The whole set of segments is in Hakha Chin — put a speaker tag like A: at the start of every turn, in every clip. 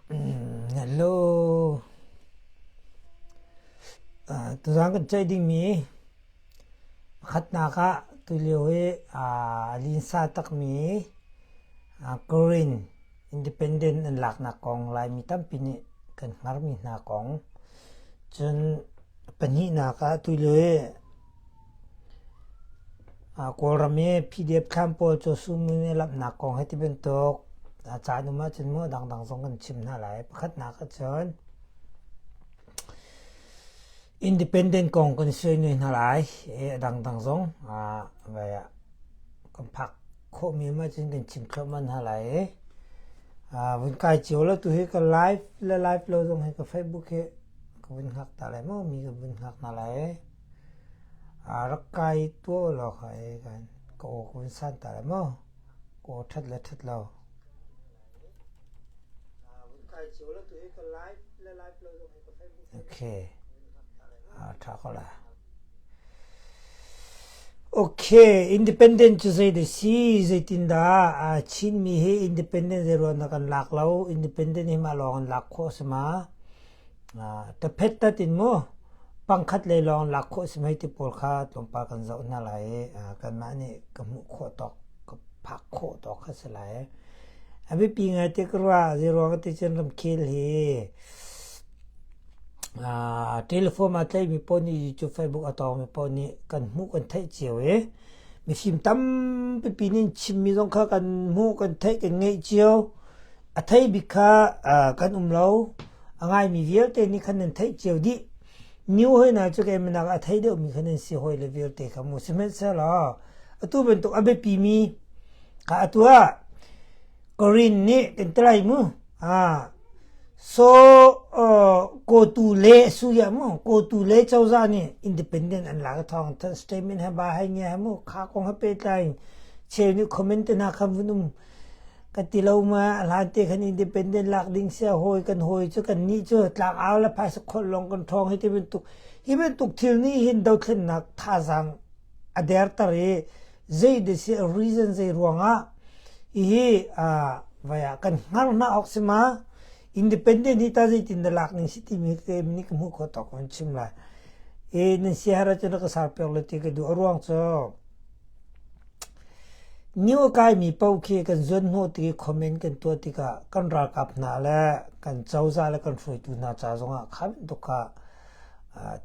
A: Hello. Tuzaan kan ceih dingmi pakhatnak ah tulio hi a linsa takmi Korean independent an laknak kong Laimi tampi nih kan hngarmi hna kong. Cun pahnihnak ah tulio hi Kawlram i PDF thlam pawl cu summi nih lamhnak kong hei ti bantuk caan um ahcun mu dangdang zong kan chim hna lai. Pakhatnak ahcun independent kong kan suai hna lai. A dangdang zong kan phak khawhmi um ahcun kan chim thluahmah hna lai. Vun kai cio lo tu hi ka live le live lo zong hi ka Facebook hi ka vun hngak ta lai maw mi ka vun hngak hna lai. Rak kai tuah law kha e kan ka aw ka vun san ta lai maw? Ka aw ṭhat le ṭhat lo. Okay. Ṭha ko lai. Okay, independent cu zei dah si? Zeitindah Chinmi hi independent zei ruang dah kan lak lo? Independent hi mah lawng in lak khawh a si ma? Taphet tat in mu pangkhat lei lawng lak khawh si mei ti pawl kha tlawmpal kan zoh hna lai i kanmah nih ka hmuh khawh tawk ka phak khawh tawk kha si lai. A biapi ngai te ka ruah zeiruang ti cun ramkhel hi telephone aa tlaihmi paoh nih YouTube, Facebook a tawngmi paoh nih kan hmuh kan theih cio i mifim tampipi nih chimmi zong kha kan hmuh kan theih kan ngeih cio. A thei bik kha kan um lo. A ngaimi vialte nih khan nan theih cio dih. New hoi hna cu keimah a thei deuhmi kha nan si hawi le vialte kha mu. Sihmanhsehlaw atu bantuk a biapimi kha atu ah Korin nih kan ti lai mu. So kotu le suya mu kotu le cozah nih independent an lak thawng than statement he ba hai nge mu kha kong he pehtlai cheu nih comment te hna kha vun um Ka ti lo ma, a hlan te khan independent lak ding sia hawi kan hawi cu kan nih cu tlangau le phaisa kholh lawng kan ṭhawng hi ti bantuk hi bantuk thil nih hin dothlennak thazaang a derter i zei de si reason zei ruangah hihi vai ah kan hngar hna awk si ma independent hi ta zeitin dah lak ning si timi te nih ka hmuh khawh tawk kan chim lai e nan siahar ahcun ka sar pek le ti ka duh a ruang cu New a kaimi paoh khi kan zuanhnawh tik i comment kan tuah tikah kan ralkap hna le kan cozah le kan hruaitu hna ca zongah kha bantuk kha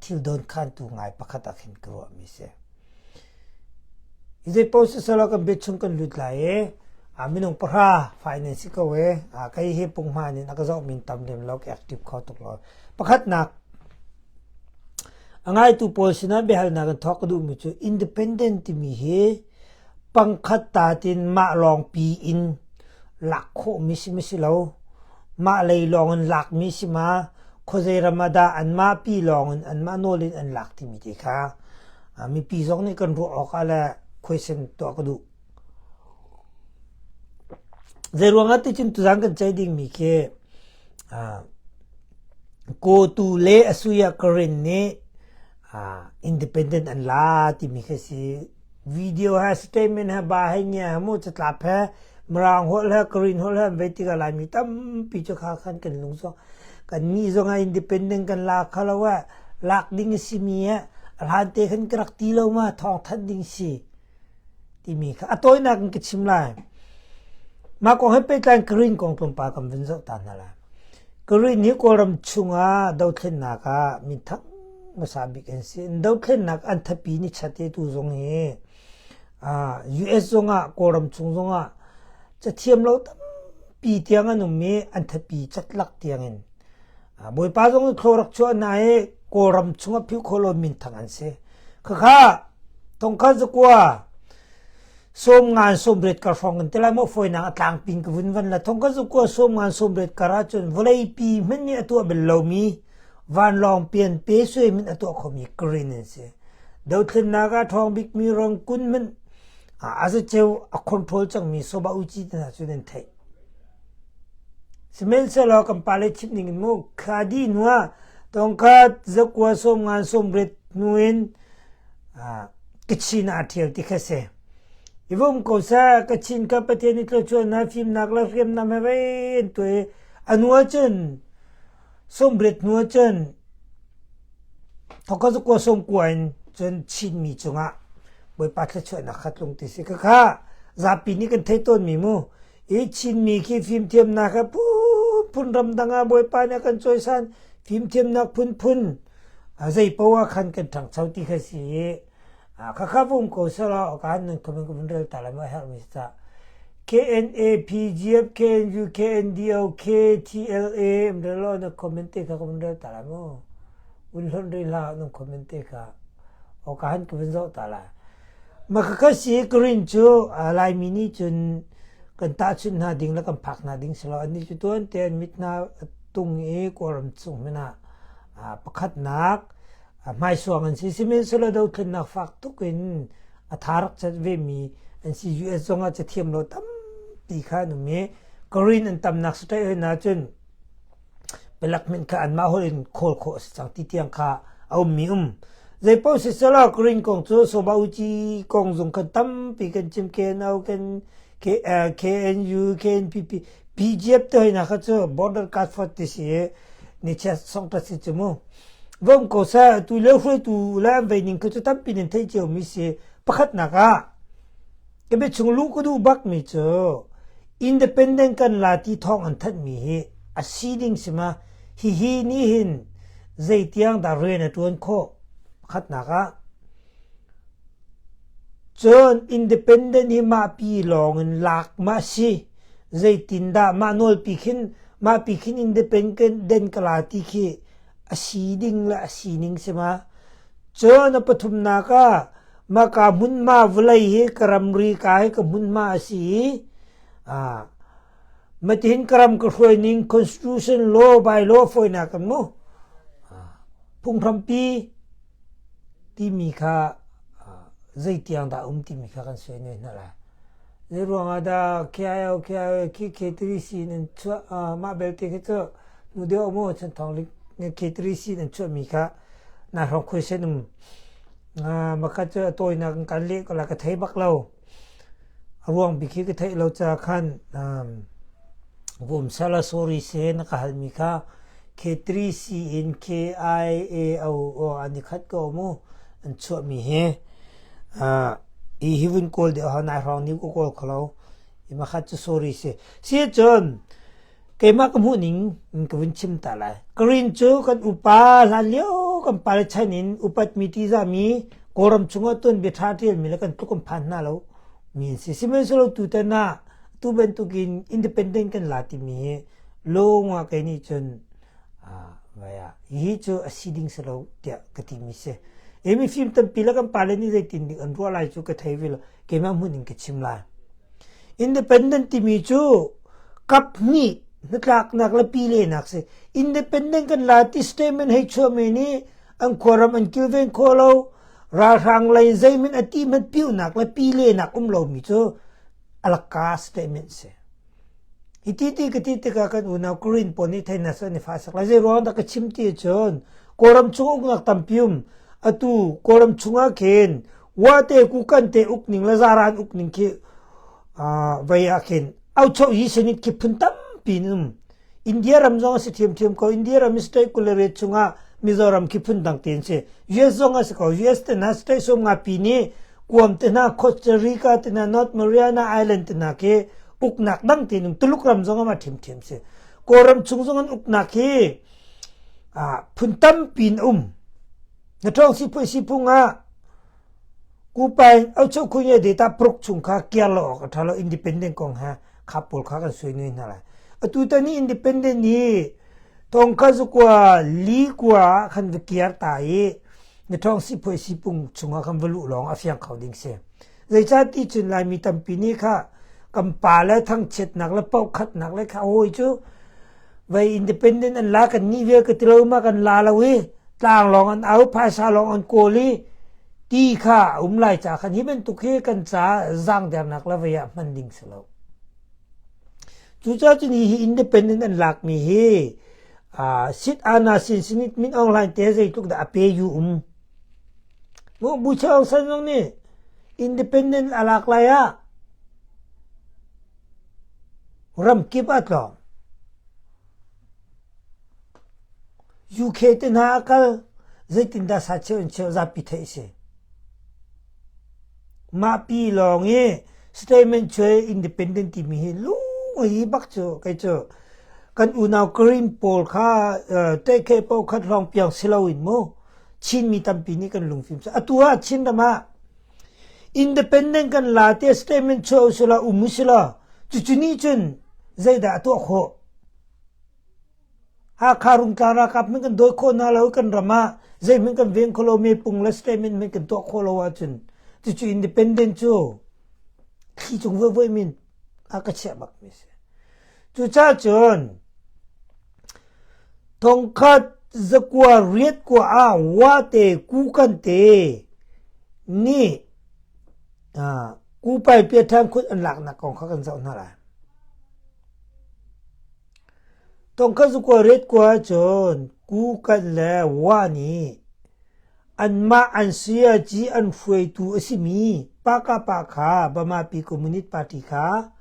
A: thil dawnkhantu ngai pakhat ah khin ka ruahmi si. Zei paoh siselaw kan bia chung kan lut lai i minung pahra fai nan si ko i kei hi punghman in a ka zohmi tam lem lo ka active kho tuk lo. Pakhatnak A ngaitu pawl sinah biahalnak in thawk ka duhmi cu independent timi hi pangkhat ta tin mah lawngpi in lak khawhmi si ma si lo. Mah lei lawng in lakmi si ma khuazei ram ah dah anmah pi lawng in anmah nawl in an lak timi te kha mipi zong nih kan ruah awk ah le question tuah ka duh. Zeiruang ah ticun tuzaan kan ceih dingmi khi Kawtu le Asuya Karen nih independent an la timi khi si. Video he statement he ba he ngia he mu catlap he Mirang holh he Karen holh he an vei tikah Laimi tampi cu kha khan kan lung zong kan nih zong ah independent kan la kho lo ah lak ding a simi ah a hlan te khan ka rak ti lo ma thawng thanh ding si timi kha a tawinak in ka chim lai. Mah kong he pehtlai Green kong tlawmpal kan vun zoh ta hna lai. Green hi Kawlram chungah dothlennak ah minthang hmasa bik an si. Dothlennak an thapi ni chate tu zong hi US zongah Kawlram chung zongah cathiam lo tampi tiang an um i an thapi catlak tiang in Bawipa zong thlaw rak chuah hna i Kawlram chungah philh khawh lo minthang an si. Khakha thongkhat zakua sawm ngan sawm riat kar hrawng in tilai maw fawinak a tlangping ka vun van la thongkhat zakua sawm ngan sawm riat kar ahcun vawleipi hmanh nih a tuah bal lomi vanlawng pian pe sui min a tuah khomi Green an si. Dothlennak ah ṭhawng bikmi rongkun hmanh a zaceu a control cangmi soba uci te hna cu nan theih. Sihmanhsehlaw kan pale chimh ning in mu kha dih hnu ah tongkhat zakua sawm ngan sawm riat hnu in Kachin ah ṭhial ti kha si. I vum ko seh Kachin kha Pathian i thluachuahnak fimnak le hriamnam he vei an tuah i A hnu ahcun 80 hnu ahcun thawkha cu kua 90 in cun Chinmi cungah Bawipa thluachuahnak kha tlung ti si. Khakha zapi nih kan theih tawnmi mu. I Chinmi khi fimthiamnak he phunphun ramdang ah Bawipa nih a kan cawisan fimthiamnak phunphun zei poah khan kan ṭhangcho ti kha si i khakha vum ko selaw ka nan comment ka vun rel ta lai ma herhmi si ca KNA PGF KNU KNDO KTLA relo na comment te kha ka vun rel ta lai mu vun hlonh rih hlah nan comment te kha o ka han ka vun zoh ta lai ma khakha si green cu Laimi nih cun kan tahchunh hna ding le kan phak hna ding si lo annih cu tuan te an mit hna tung i Kawlram chung hmanh ah pakhatnak hmaisuang an si. Sihmanhsehlaw dothlennak fak tuk in a tha rak cat vemi an si. US zong ah cathiam lo tampi kha an um i Korean an tamnak state hoi hna cun palek hmanh kha anmah holh in khawl khawh a si cang ti tiang kha a ummi um. Zeipaoh siselaw Korean kong cu Soba Uci kong zong khan tampi kan chim KNO kan KNU KNPP BGF te hoi hna kha cu border guard force ti si i nichiat songtat si cu mu. Vom ko seh tu lio hruaitu le an vei ning kha cu tampi nan theih cio mi si. Pakhatnak ah ka biachung luh ka duh bak mi cu independent kan la ti thawng an thanh mi hi a si ding si ma hihi nih hin zeitiang dah rian a tuan khawh pakhatnak ah cun independent hi mah pi lawng in lak ma si zeitindah mah nawlpi khin mah pi khin independent ka la ti khi a si ding le a sining si ma cun a pathumnak ah maka hmunhma vawlei hi ka ramri ka hi ka hmunhma a si i matihin ka ram ka hruai ning constitution law by law fawinak kan mu phunghrampi timi kha zeitiang dah um timi kha kan suai ne hna lai zei ruangah dah KIO KIO K3C nan chuah mah belte khi cu nu deuh mu chan thong lik K3C nan chuah mi kha na hrawng khui sen um makhat cu a tawinak in kan leh ko la ka thei bak lo a ruang bik hi ka theih lo ca khan vum sala sorry se na ka hal mi kha K3C in KIAO an i khat ko mu an chuah mi hi i hi vun kawl deuh ha nai hrawng ni ko kawl kholo i makhat cu sorry si si cun keimah ka hmuh ning in ka vun chim ta lai Green cu kan upa hlan lio kan pale chan in upat mi tiza mi Kawlram chungah tuan bia ṭha ṭial mi le kan tluk kan phan hna lo mi an si sihmanhsehlaw tutan ah tu bantukin independent kan la timi hi lung ah kei nih cun vaya hi cu a si ding si lo tiah ka ti mi si e mi fim tampi le kan pale nih zeitin dik an ruah lai cu ka thei ve lo keimah hmun in ka chim lai independent timi cu kap hnih hnatlaknak le pilenak si independent kan la ti statement hei chuah mi nih an khuaram an kilven kho lo ralhrang lei zeimin a ti hmanh piunak le pilenak um lomi cu alaka statement si hi ti ti ka ti tikah kan unau Korean pawl nih theihnak cu an i fahsak lai zei ruang dah ka chim ti cun Kawlram chung uknak tampi um atu Kawlram chungah khin wate kukan te ukning le zaran ukning khi vei ah khin aucho yi senit khi phun tampi in um India ram zong a si thiamthiam ko India ram state kulariat chungah Mizoram khi phun dang tein si US zong a si ko US te hna state som nga pi nih Guam te hna Costa Rica te hna North Mariana Island te hna khi uknak dang tein um Tuluk ram zong ama thiamthiam si Kawlram chung zong an uknak hi phun tampi in um na ṭawng si si phung ah Kupai aucho khunya data pruk chung kha kiar lo awk a ṭha lo independent kong ha kha pawl kha kan sui nui hna lai. Atu tan i independent hi tong kha zukua li kua khan va kiar ta i na ṭhawng si phuai si pung chungah khan va luh lawng a fiang kho ding si. Zeicah ti cun Laimi tampi nih kha kan pa le thangchiatnak le paukhatnak le kha hawi cu vei independent an la kan nih vial ka ti lo ma kan la lo i tlang lawng an au phaisa lawng an kawl i ti kha a um lai ca khan hi bantuk hi kan ca zaangdernak le vei ah hman ding si lo. Cucaah cun hi independent an lakmi hi sit ana sin sinit min aung hlaing te zeitluk dah a pe yu um. Mu Bu Chaung San zong nih independent a lak lai ah ramkip a tlawng. UK te hna a kal zeitindah sa cheu in cheu zapi theih si. Mah pi lawng i statement chuai independent timi hi lung hi bak cu kei cu kan unau Karen pawl kha ṭehkhe paoh khat lawng piang si loin mu Chinmi tampi nih kan lungfim atu ah Chinram ah independent kan la te statement chuah usila um usila cucu nih cun zeidah a tuah khawh Hakha Rungtlang ralkap min kan dawi khawh hna lo kan ram ah zeihmanh kan veng kho lo mepung le statement min kan tuah khawh lo ahcun cucu independent cu thli cung vuivui min a ka chiah bak mi si. Cucaah cun thongkhat zakua riat kua ah wate kukan te nih kupai piathan khut an laknak kong kha kan zoh hna lai. Tongkhat zakua riat kua ahcun kukan le wa nih anmah an sayaci an hruaitu a simi Pakapa kha Bamapi Communist Party kha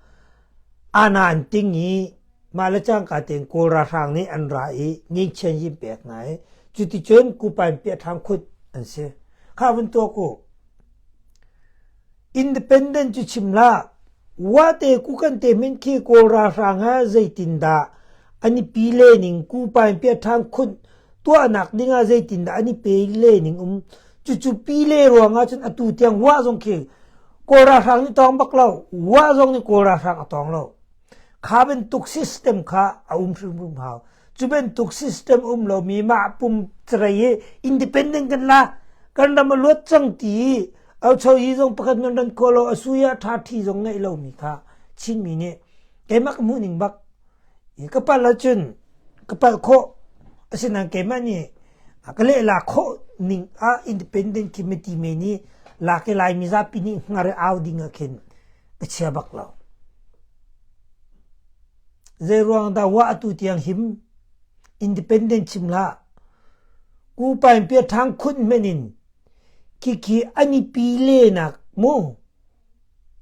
A: Ana an ting i mah le cangka tein Kawl ralhrang nih an ra i ngeichian yin pek hna i cuticun kupain piahthang khut an si. Kha vun tuak u. Independent cu chim hlah. Wate kukan te min khi Kawl ralhrang ha zeitindah an i pi le ning kupain piahthang khut tuahnak dingah zeitindah an i pe le ning um cucu pi le ruangah cun atu tiang wa zong khi Kawl ralhrang nih tawng bak lo wa zong nih Kawl ralhrang a tawng lo kha bantuk system kha a um hrimhrim hau cu bantuk system um lomi mah pum carei i independent kan la kan ram a luat cang ti i cho yi zong pakhat nan ran kho lo a sui ah tha thi zong ngeih lomi kha Chinmi nih keimah ka hmuh ning bak ka palh ahcun ka palh khawh asinain keimah nih ka lehla khawh ning ah independent khi miti me nih lak i lai mizapi nih hngar i au ding ah khin ka chia bak lo zei ruang dah wa atu tiang him independent chim hlah ku pain pia thang khun men in khikhi ani pi le nak mu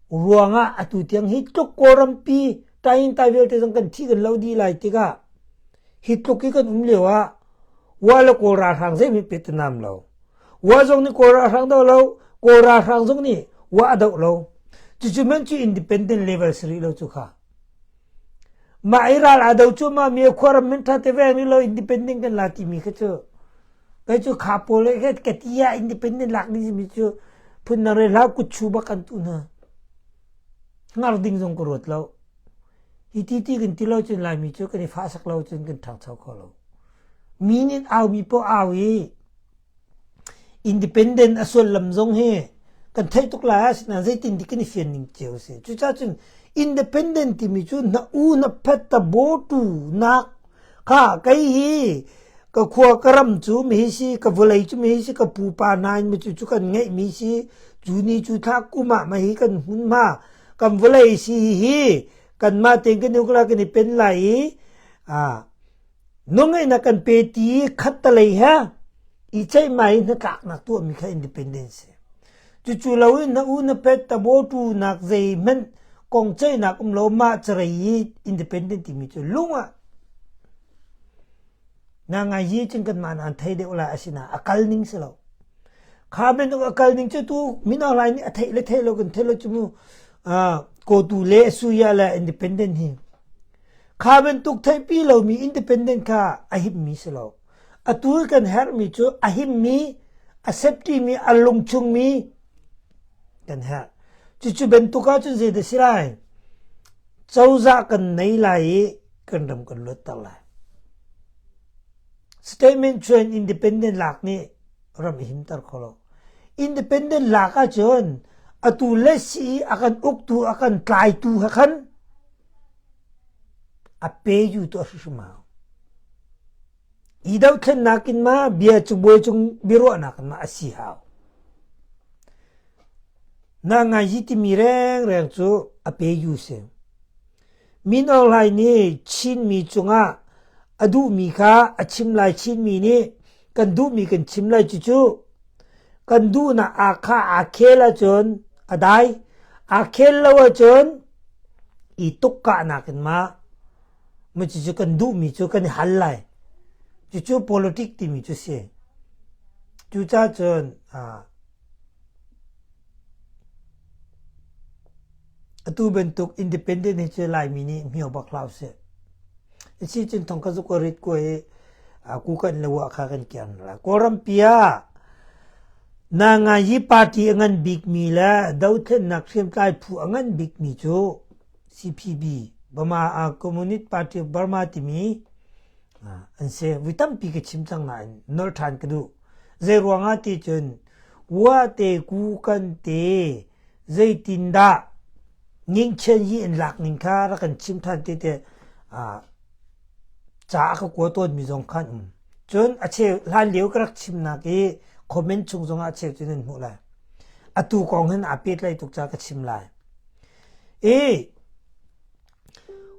A: ruangah atu tiang hi tluk Kawlrampi taing-tai vialte zong kan thi kan lo dih lai tikah hi tluk i kan um lio ah wa le Kawl ralhrang zeihmanh pet a nam lo. Wa zong nih Kawl ralhrang do lo, Kawl ralhrang zong nih wa a doh lo. Cucu men cu independent level si rih lo cu kha. Mah i ral aa do cu ma mi khuaram min tha te veng rih lo independent kan la timi kha cu Kei cu kha pawl he ka ti ah independent lak ding mi cu phun dang re hlah kut chu bak kan tu hna. Ngar ding zong ka ruat lo. Hi ti ti kan ti lo cun Laimi cu kan i fahsak lo cun kan ṭhangcho kho lo. Mi nih au mi poh au i independent a sullam zong hi kan theih tuk lai asinain zeitin dik kan i fian ning cio a si. Cucaah cun independent timi cu na u na phet ta bawtu nak Kha kei hi ka khua ka ram cu mihi si ka vawlei cu mihi si ka pupa hna in micu cu kan ngeihmi si cu ni cu thla kum ah mahi kan hmunhma kan vawlei si hi kanmah tein kan uk lai kan i pen lai i nawlngeihnak kan pe ti khattalei he i ceihmai in hnatlaknak tuahmi kha independence si. Cucu lo in na u na pet tabotu nak zeihmanh kong ceihnak um lo mah carei i independent timi cu lung ah na ngai yi cun kan mah an thei deuh lai asina a kal ning si lo kha bantuk a kal ning cu tu mino lai nih a theih le theih lo kan theih lo cu mu kotu le suya le independent hi kha bantuk theihpi lomi independent kha a himmi si lo Atu kan herhmi cu a himmi, a safety-mi, a lungchungmi kan herh. Cucu bantuk ahcun zeidah si lai? Cozah kan nei lai i kan ram kan luatter lai. Statement chuan independent lak nih ram i himter kho lo. Independent lak ahcun atu le si a kan uktu, a kan tlaitu he khan a pe yu tu a hrimhrim hau. I dothlennak in ma bia cu buai cung biaruahnak in ma a si hau. Na ngai hi timi rengreng cu a pe yu si. Min Aung Hlaing nih Chinmi cungah a duhmi kha a chim lai Chinmi nih kan duhmi kan chim lai cucu kan duhnak aa kha aa khel ahcun a dai aa khel lo ahcun i tukkahnak in ma cucu kan duhmi cu kan i hal lai. Cucu politic timi cu si. Cucaah cun atu bantuk independent hi cu Laimi nih hmio bak hlah usih. Asi cun thong ka zuk rit ko i kukan le wa kha kan kiar hna lai. Kawlram pi ah Nangayi party a ngan bikmi le dothlennak hriamtlai phu a ngan bikmi cu CPB, Burma Communist Party of Burma timi an si. Vui tampi ka chim cang nain nolh ṭhan ka duh. Zei ruangah ti cun wa te ku kan te zeitindah ngingchen yi in lak ning kha rak kan chim ṭhan te te ca a ka kua tawnmi zong khan um. Cun a cheu hlan lio ka rak chimnak i comment chung zongah a cheu cu nan hmuh lai. Atu kong hin aa pehtlaih tuk ca ka chim lai. I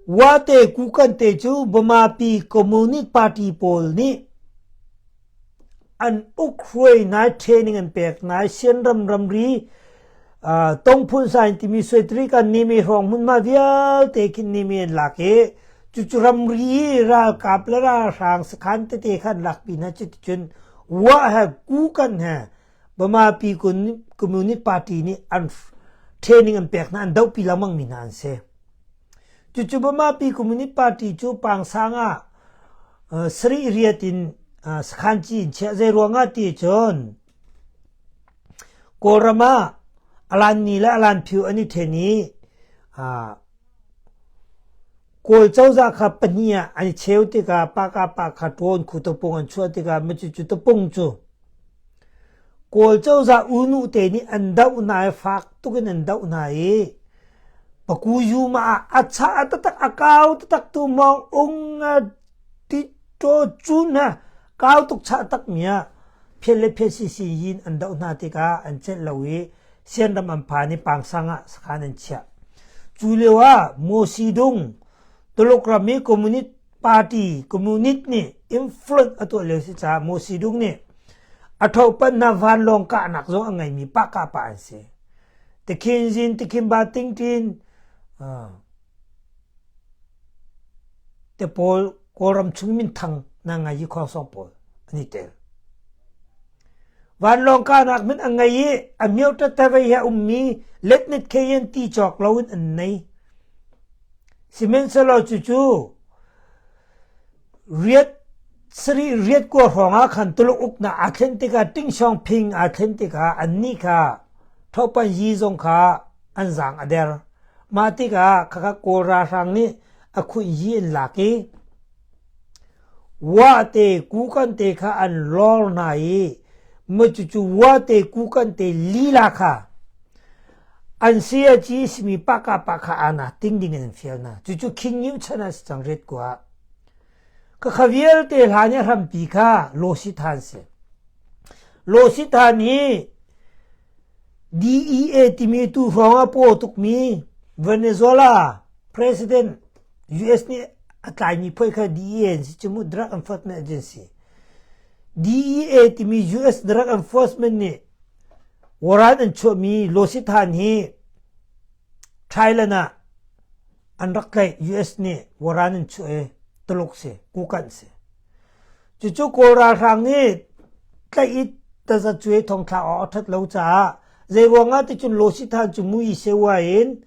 A: Wate Kukan te cu Burmapi Communist Party pawl nih an uk hruai nai training an pek nai Sianram ramri tongphun sain timi suaitri kan nimi hrawng hmunhma vialte khin nimi an lak i cucu ramri ralkap le ralhrang sakhan tete khan lakpi hna cuticun wa he kukan he Bamapi Communist Party nih an training an pek hna an dohpi lengmang mi hna an si. Cucu Bamapi Communist Party cu Pangsang ah sarih riat in sakhan ci in chiah zei ruangah ti cun Kawlram ah alan ni le alan phiu an i then i Kawl cozah kha pahnih ah an i cheu tikah paka pa kha ṭawn khu tapung an chuah tikah macucu tapung cu Kawl cozah unu te nih an doh hna i fak tuk in an doh hna i paku yuma ah a chah taktak a kau taktak tu mawng ung ti ṭaw cun ha kau tuk chah tak mi ah phial le phial si si yin an doh hna tikah an celh lo i Sianram an phan i Pangsang ah sakhan an chiah. Cu lio ah Mo Si Dung Tuluk ram i Communist Party Communist nih influence a tuah lio si caah Mo Si Dung nih a thopan hna vanlawng kahnak zong a ngeimi pah pa an si. Tikhin Zin, Tikhin Ba Tingtin, te pawl Kawlram chung minthang na ngai i khuangsawng pawl an i tel. Vanlawng kahnak hmanh a ngei i a myoṭa tavei he a ummi letnet kheyen ti cawk loin an nei. Sihmanhsehlaw cucu riat sarih riat kua hrawng ah khan Tuluk uknak aa thlen tikah Tingshong phing aa thlen tikah annih kha Thopan Yi zong kha an zaang a der. Mah tikah khakha Kawl ralhrang nih a khuih yi an lak i Wa te kukan te kha an lor hna i cucu wa te kukan te lila kha an sayaci simi paka pa kha ana ting ding in an fial hna. Cucu King Nyu chan ah si cang ret kua. Ka kha vialte hlan i hrampi kha Lawsi Than si. Lawsi Than hi DEA timi tu hrawng ah paw tukmi Venezuela President US nih a tlaimi phoi kha DEA an si cu mu Drug Enforcement Agency. DEA timi US Drug Enforcement nih warrant an chuahmi Losithan hi Thailand ah an rak tlaih US nih warrant an chuah i Tuluk si, Kukan si. Cucu Kawl ralhrang nih tlaih i tazacuai thongthlak awk a ṭhat lo caah zeiruangah ticun Losithan cu mui sewa in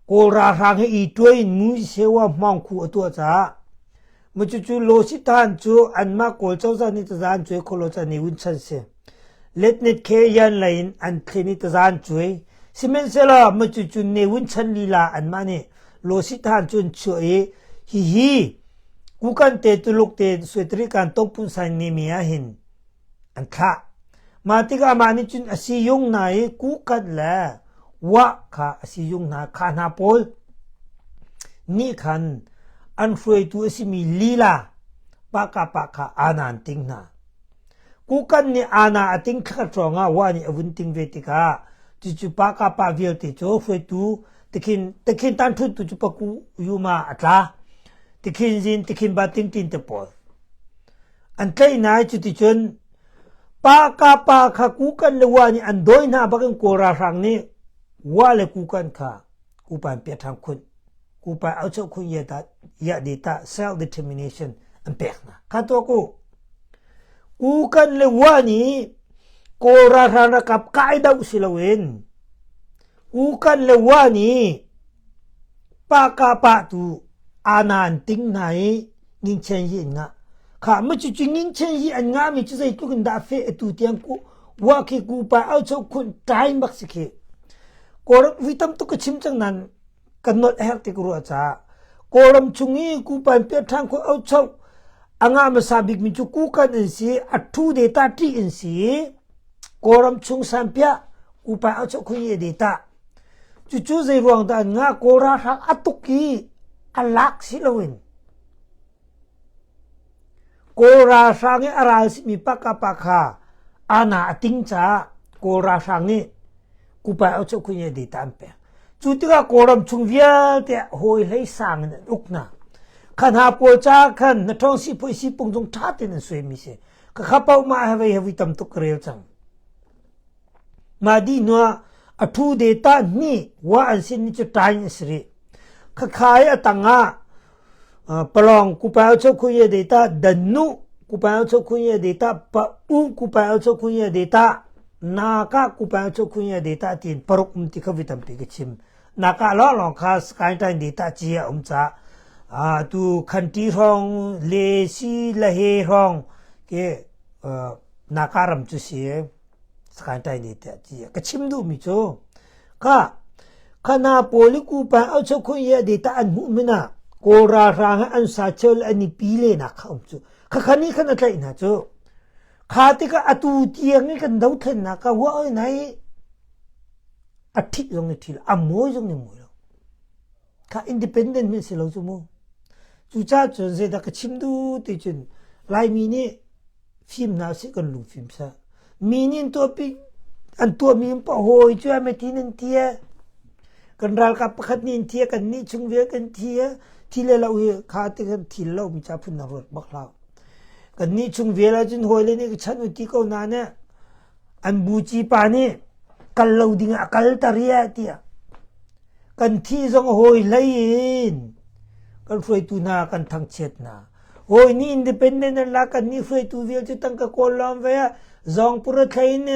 A: Kawl ralhrang he i tuai in mui sewa hmawngkhu a tuah caah cucu Losithan cu anmah Kawl cozah nih taza an cuai kho lo caah Ne Win chan si. Letnet khe yan lei in an thlen i taza an cuai. Sihmanhsehlaw cucu Ne Win chan lila anmah nih Losithan cu an chuah i hihi Kukan te Tuluk te suetri kan tongpun sain nimi ah hin an thlah. Mah tikah mah nih cun a si yung hna i kukan le wah kha a si yung hna kha hna pawl nih khan an hruaitu a simi lila paka pa kha ana an ting hna. Kukan nih ana a ting thla hrawng ah wah nih a vun ting ve tikah cucu paka pa vialte cu hruaitu tikhin tikhin tan thut tu cu paku yuma a tla tikhin zin tikhin ba ting tin te pawl an tlaih nai cuticun pa ka pa kha kukan le wa nih an dawi hna bakin kawl ralhrang nih wa le kukan kha kupan pia thang khun kupan au chau khun ye ta ya de ta self determination an pek hna kha to ku. Kukan le Wa nih Kawl ralhrang ralkap kai doh si loin Kukan le Wa nih pa ka pa tu ana an ting hna i ngingchen hi an ngah. Kha ma cu cu ngingchen hi an ngah mi cu zeitluk in dah fe atu tiang ku wa khi ku pa au cho khun time bak si khi. Kawlram vi tam tuk ka chim cang nan kan nolh herh tik rua caah Kawlram chung i kupan piat ṭhan khua au cho a ngah hmasa bik mi cu kukan an si a ṭhu de ta ṭi an si Kawlram chung sanpiah kupan au cho khun ye de ta cucu zei ruang dah an ngah Kawl ralhrang a tuk i a lak si loin Kawl ralhrang i a ral simi pakapa kha ana a ting caah Kawl ralhrang nih kupai au khun ye data an pek. Cu tikah Kawlram chung vialte hawi hlei sang in an uk hna. Kha hna pawl ca khan na ṭhawng sipuai sipung zong ṭha tein an suaimi si. Ka kha paoh mah he vei he vui tam tuk ka rel cang. Mah dih hnuah a ṭhu data hnih wa an sin ni cu ṭain a si rih. Khakha i a tangah Palong kupai au khun ye data dannu kupai au khun ye data pa u kupai au khun ye data naka kupai au khun ye data tin paruk um ti kha vi tampi ka chim naka lo long kha sky time data chi a um cha a tu khanti rong le si la he rong ke naka ram chu si sky time data chi ka chim du mi chu Kha khana pawl i kupa auchokhu i a data an hmuh min ah Kawl ralhrang he an sa cheu le an i pi lenak kha um cu. Khakha nih khan a tlaih hna cu. Kha tikah atu tiang i kan dothlennak ka huah oi nai a ṭhit zong ni ṭhi lo, a mawi zong ni mawi lo. Kha independent min si lo cu mu. Cucaah cun zeidah ka chim duh ti cun Laimi nih fim hna sih kan lungfim seh. Mi nih an tuahpi an tuahmi in pa hawi cu ame tin an ti e. Kan ralkap pakhat nih an thi e, kan nih chung vial kan thi e. Thi le lo hi kha te kan thil lo mi ca phun na ruat bak hlah. Kan nih chung vial ahcun hawi le nih ka chan u ti ko na ne an buci pa nih kal lo ding ah a kal ta ria tiah kan thi zong hawi hlei in kan hruaitu hna kan thangchiat hna. Hawi nih independent an lak kan nih hruaitu vial cu tangka kawl lawng ve ah zawng pura thlei in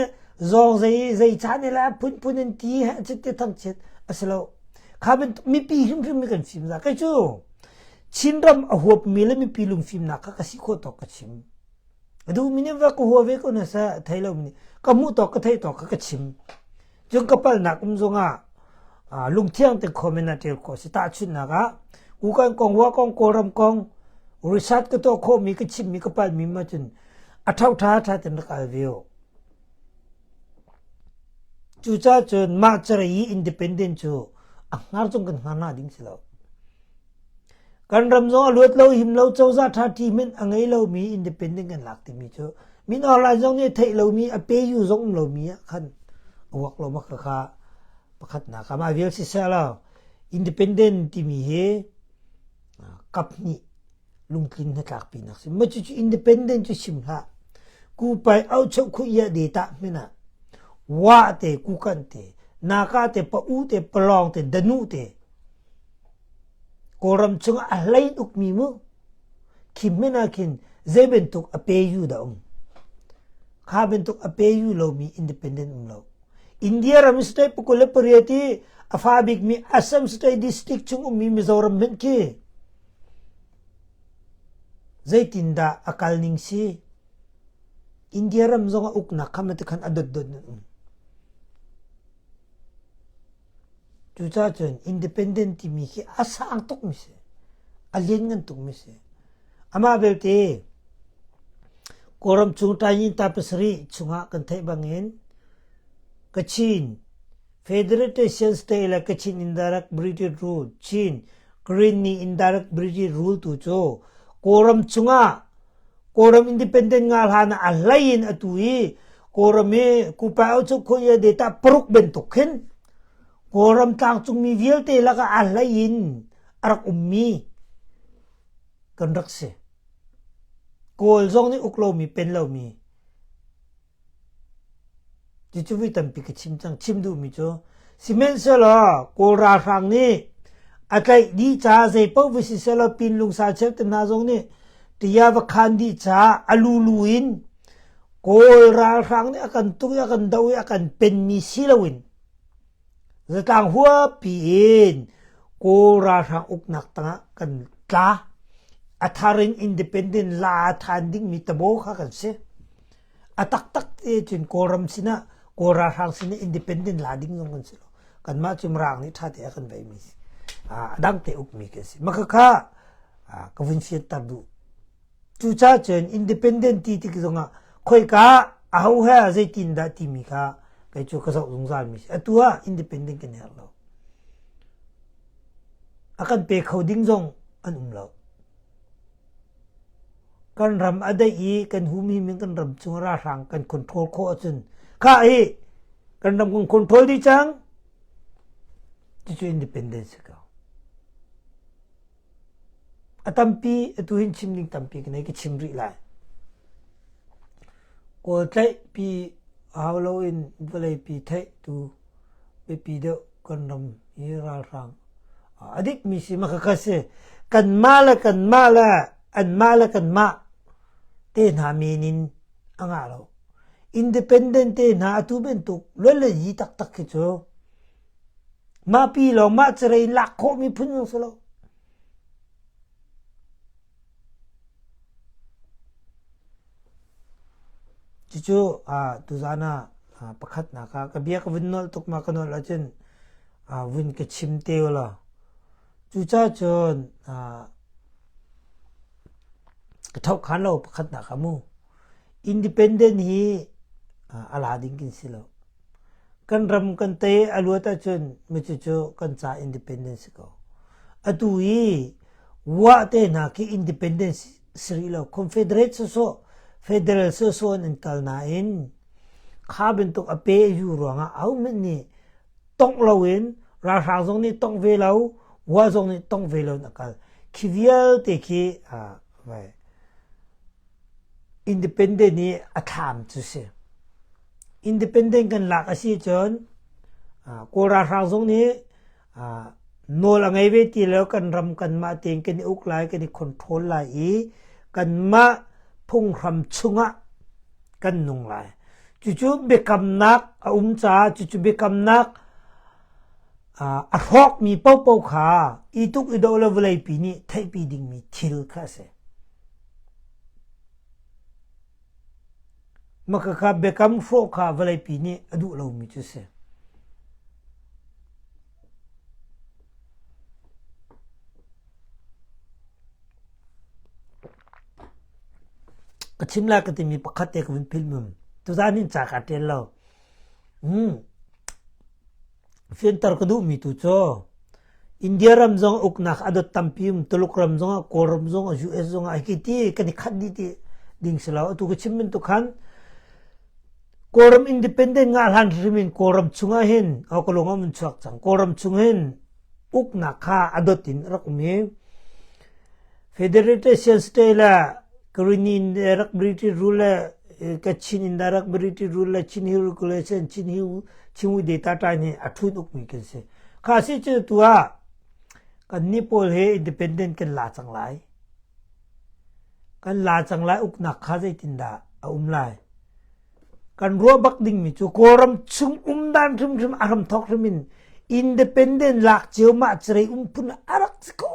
A: zawng zei zei chan ila phunphun in ti he chitte thangchiat a si lo. Kha bantuk mipi hrimhrim mi kan fim za. Kei cu Chinram a huapmi le mipi lungfimnak kha ka si khawh tawk ka chim. A duhmi nih va ka hua ve ko na sa thei lo mi ka hmuh tawk ka theih tawk kha ka chim. Cun ka palnak um zongah lungthiang te comment ah ṭial khawh a si. Tahchunhnak ah, Kukan kong, Wa kong, Kawlram kong research ka tuah khawhmi, ka chimmi, ka palhmi ma cun a ṭhoṭha ṭha ten rak al ve u. Cucaah cun mah carei i independent cu a hngar zong kan hngar hna ding si lo. Kan ram zong a luat lo, him lo, cozah ṭha ṭi hmanh a ngei lomi independent kan lak timi cu min online zong nih theih lomi, a pe yu zong um lomi ah khan a uak lo ma kha pakhatnak ah mah vial siseh law independent timi hi kap hnih lungtlin hnatlakpinak si. Ma cucu independent cu chim hlah. Kupai au cheu khu ia de ta hmena wa te kukan te naka te pa u te palong te danu te Kawlram chungah a hlei ukmi mu khi hmanh ah khin zei bantuk a pe yu dah um. Kha bantuk a pe yu lomi independent um lo. India ram state pakul le pariat i a fa bikmi Assam state district chung ummi Mizoram hmanh khi zeitindah a kal ning si? India ram zong a uknak kha mati khan a dotdot in um. Cucaah cun independent timi khi a sang tukmi si. A lianngan tukmi si. Amah belte Kawlram chung Tayin ta pasarih chungah kan theih bangin Kachin Federation State le Kachin Indirect British Rule Chin Green nih Indirect British Rule tu cu Kawlram chungah Kawlram independent nga hlan ah a hlei in atu i Kawlram i Kupa Auchuk Khunya data paruk bantuk khin Kawlram tlangcungmi vialte lakah a hlei in a rak ummi kan rak si. Kawl zong nih uk lomi pen lomi Cucu voi tampi ka chim cang. Chim duhmi cu sihmanhsehlaw Kawl ralhrang nih a tlaih dih caah zeipaoh va sisehlaw Pinlung sa cheu te hna zong nih tiah va khan dih caah a lulu in. Kawl ralhrang nih a kan tuk i a kan doh i a kan penmi si loin zatlang huapi in Kawl ralhrang uknak tangah kan tla. A thar in independent la than dingmi tabo kha kan si. A taktak te cun Kawlram sinah Kawl ralhrang sinah independent la ding zong kan si lo. Kanmah cu Mirang nih ṭha te a kan veimi si. A dang te ukmi kan si. Mah khakha ka vun fianter duh. Cucaah cun independent ti tik zongah khoika aho he zeitin dah timi kha kei cu ka zoh zungzal mi si. Atu ah independent kan herh lo. A kan pe kho ding zong an um lo. Kan ram a daih i kan humhim in kan ram chung ralhrang kan control khawh ahcun kha hi kan ram kan control dih cang. Cucu independence si ko. A tampi atu hin chim ding tampi ka nei ka chim rih lai. Kawl tlaihpi hau loin vawleipi theih tu biapi deuh kan ram hi ralhrang a dikmi si ma khakha si. Kanmah le kanmah le anmah le kanmah te hna men in a ngah lo. Independent te hna atu bantuk luan le yi taktak khi cu Mah pi lawng mah carei in lak khawhmi phun zong si lo. Cucu tuzaan ah pakhatnak ah ka bia ka vun nolh tuk ma ka nolh ahcun vun ka chim te law. Cucaah cun ka thohkhan lo pakhatnak ah mu. Independent hi a la ding kin si lo. Kan ram kan tei a luat ahcun cucu kan ca independence si ko. Atu i Wah te hna khi independence si rih lo. Confederate sawsawh, federal sawsawh in an kal nain kha bantuk a pe yu ruangah ahohmanh nih tongh loin ralhrang zong nih tongh ve lo, Wah zong nih tongh ve lo in a kal. Khi vialte khi uh, Independent i a thlam cu si. Independent kan lak a si cun Kawl ralhrang zong nih nawl a ngei ve ti lo kan ram kanmah tein kan i uk lai kan i control lai i kanmah phunghram chungah kan nung lai. Cucu biakamnak a um caah cucu biakamnak a hrawkmi paohpaoh kha i tuk i doh le vawleipi nih theihpi dingmi thil kha a si. Mah biakam hrawh kha vawleipi nih a duh lomi cu a si. Ka chim lai ka timi pakhat te ka vun philh mum. Tuzaan hin ca kaa ṭial lo. Hmm. Fianter ka duhmi tu cu India ram zong uknak a dot tampi um Tuluk ram zong ah Kawlram zong ah US zong ah hiki ti kan i khat dih ti ding si lo atu ka chim bantuk khan Kawlram independent ngah hlan hrim in Kawlram chungah hin oh ka lung ah chuak cang Kawlram chung hin uknak kha a dot in rak um i Federation State le Karini rak British rule le Kachin in rak British rule le Chin Hill Regulation Chin Hill Chinwi Data Tai nih a thun ukmi kan si. Kha si cu tu ah kannih pawl hi independent kan la cang lai. Kan la cang lai uknak kha zeitindah a um lai. Kan ruah bak dingmi cu Kawlram chung um dan hrimhrim a hram thawk hrim in independent lak cio mah cerei um phun a rak si kho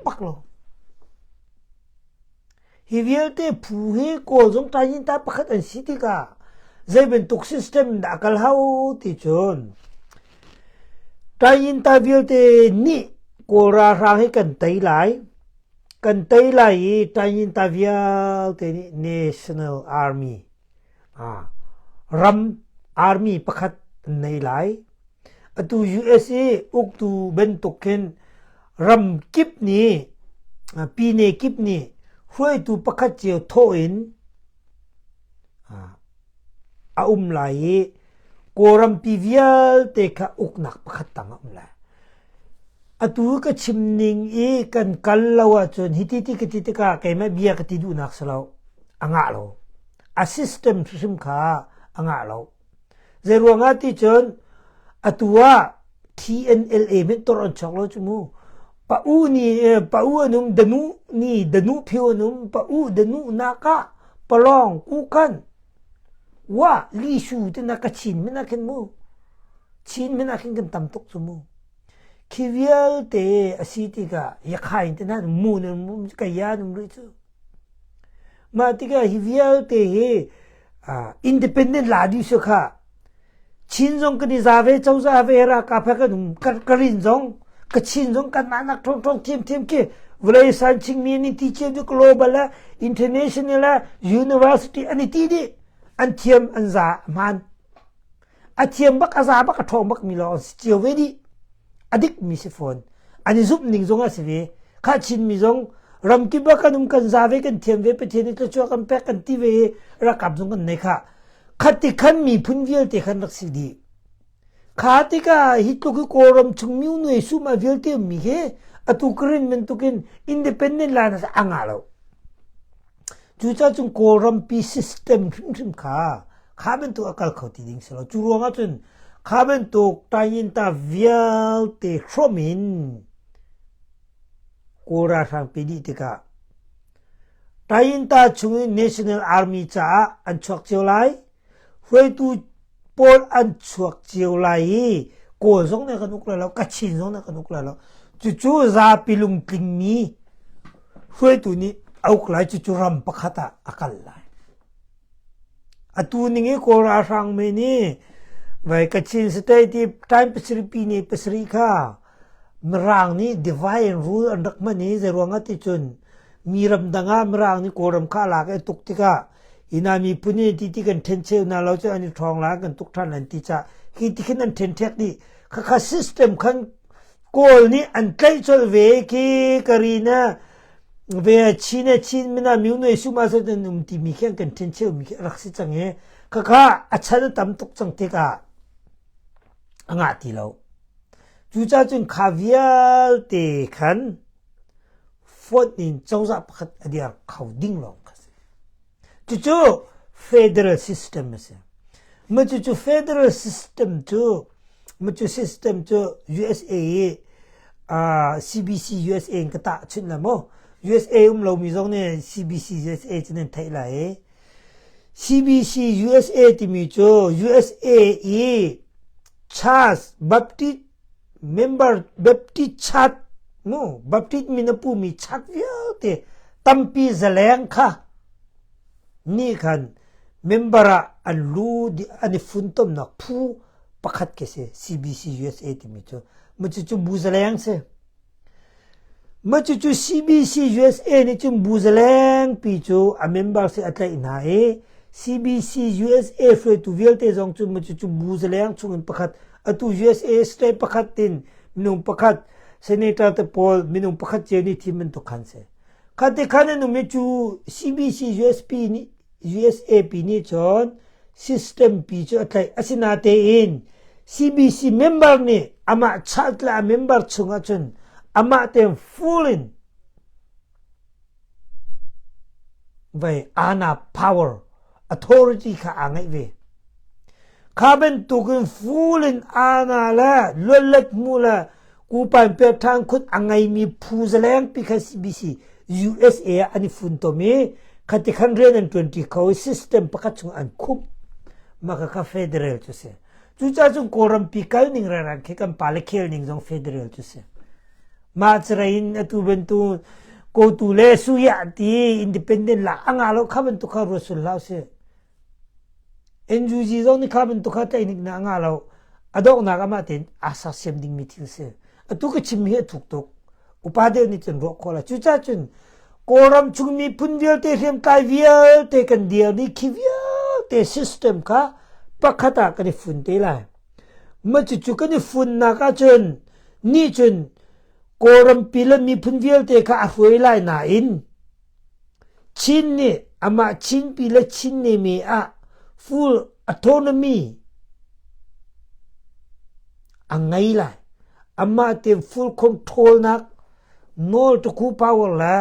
A: bak lo. Hi vialte phu hi Kawl zong Tayin-ta pakhat an si tikah zei bantuk system dah a kal hau ti cun Tayin-ta vialte nih Kawl ralhrang hi kan tei lai. Kan tei lai i Tayin-ta vialte nih National Army ram army pakhat an nei lai. Atu US i uktu bantuk khin ram kip nih pine kip nih hruaitu pakhat cio thawh in a um lai i Kawlrampi vialte kha uknak pakhat tang a um lai. Atu ka chim ning i kan kal lo ahcun hiti ti ka ti tikah keimah bia ka ti duhnak si lo. A ngah lo. A system hrimhrim kha a ngah lo. Zeiruangah ti cun atu ah TNLA hmanh tor an chuak lo cu mu. Pa u ni pa u an um danu ni danu phio an um pa u danu nak ah palong kukan. Wa Lisu te na Kachin min ah khin mu. Chin min ah khin kan tam tuk cu mu. Khi vialte a si tikah Yakhain te hna mu nan kaya nan rih cu. Mah tikah hi vialte hi independent la dih su kha Chin zong kan i za ve cozah ve ralkap he kan um Karin zong Kachin zong kanmah nak ṭhawngṭhawng thiamthiam khi vawlei san chingmi an i ti cio cu global le international le university an i ti dih an thiam an za hmaan a thiam bak a za bak a ṭhawng bak mi lawng an si cio ve dih a dik mi si fawn an i zumh ning zong a si ve kha Chin mi zong ramkip ah kan um kan za ve kan thiam ve Pathian nih thluachuah kan pek kan ti ve i ralkap zong kan nei kha Khati khan miphun vialte khan rak si dih. Kha tikah hi tluk i Kawlram chung mi nuai sum a vialte ummi khi atu Karen bantukin independent line a ngah lo. Cucaah cun Kawlrampi system hrimhrim kha kha bantuk a kal kho ti ding si lo. Cu ruangah cun kha bantuk Tayinta vialte hrawm in Kawl ralhrang pe dih tikah Tayinta chung in National Army caah an chuak cio lai. Hruaitu pawl an chuak cio lai i Kawl zong nih kan uk lai lo, Kachin zong nih kan uk lai lo. Cucu zapi lungtlingmi hruaitu nih a uk lai. Cucu ram pakhat ah a kal lai. Atu ning i Kawl ralhrang men nih vai Kachin state i time pasarih pi ne pasarih kha Mirang nih divide and rule an rak hman i zeiruang ah ti cun mi ramdang ah Mirang nih Kawlram kha a lak i a tuk tikah ina miphun nih ti ti kan ṭhencheu hna lo cu an i ṭhawng lai kan tuk ṭhan an ti cah hi ti khin an ṭhenṭhek dih. Khakha system khan Kawl nih an tlaih colh ve khi Karina ve Chin e Chin mina myu nuai suma sa an um timi khi an kan ṭhencheu mi khi a rak si cang i khakha a chan a tam tuk cang tikah a ngah ti lo. Cucaah cun kha vialte khan fonh in cozah pakhat a dir kho ding lawng kha si. Cucu federal system a si. Mah cucu federal system cu mah system cu USA i uh, CBC USA in ka tahchunh la maw? USA um lomi zong nih CBC USA cu nan theih lai i CBC USA timi cu USA i Church Baptist member Baptist Church mu Baptist min a pumi church vialte tampi zaleng kha nih khan member ah an lu an i funtomnak phu pakhat khi si CBC USA timi cu mu cu bu zaleng si. Mah cucu CBC USA nih cun bu zalengpi cu a member si a tlaih hna i CBC USA hruaitu vialte zong cu mah cucu bu zaleng chungin pakhat atu USA state pakhat in minung pakhat senator te pawl minung pakhat cio nih thim bantuk khan si. Kha te khan an um i cu CBC USP nih USAP nih cun system pi cu a tlaih. Asinatein CBC member nih amah chart le a member chungah cun amah tein full in vai ana power authority kha aa ngeih ve. Kha bantukin full in ana le luatlet mu le Kupan Pekṭhan khut a ngeimi phu zalengpi kha CBC USA ah an i funtom i khati khan rian an ṭuanṭi kho i system pakhat chung an khumh. Mah kha federal cu si. Cucaah cun Kawlrampi kal ning rengreng khi kan pale khel ning zong federal cu si. Mah carei in atu bantu kotu le suyah ti independent la a ngah lo kha bantuk kha ruat sul hlah usih. NUG zong nih kha bantuk kha tlaihnik na a ngah lo. A donghnak amah tein aa sersiam dingmi thil si. Atu ka chimmi hi a thuk tuk. Upa deuh nih cun ruah khawh la. Cucaah cun Kawlram chung miphun vialte hriamtlai vialte kan dir dih khi vialte system kha pakhat ah kan i fun te lai. Mah cucu kan i funnak ahcun nih cun Kawlrampi le miphun vialte kha a hruai lai nain Chin nih amah Chinpi le Chin neme ah full autonomy a ngei lai. Amah tein full control nak nawl tuku power le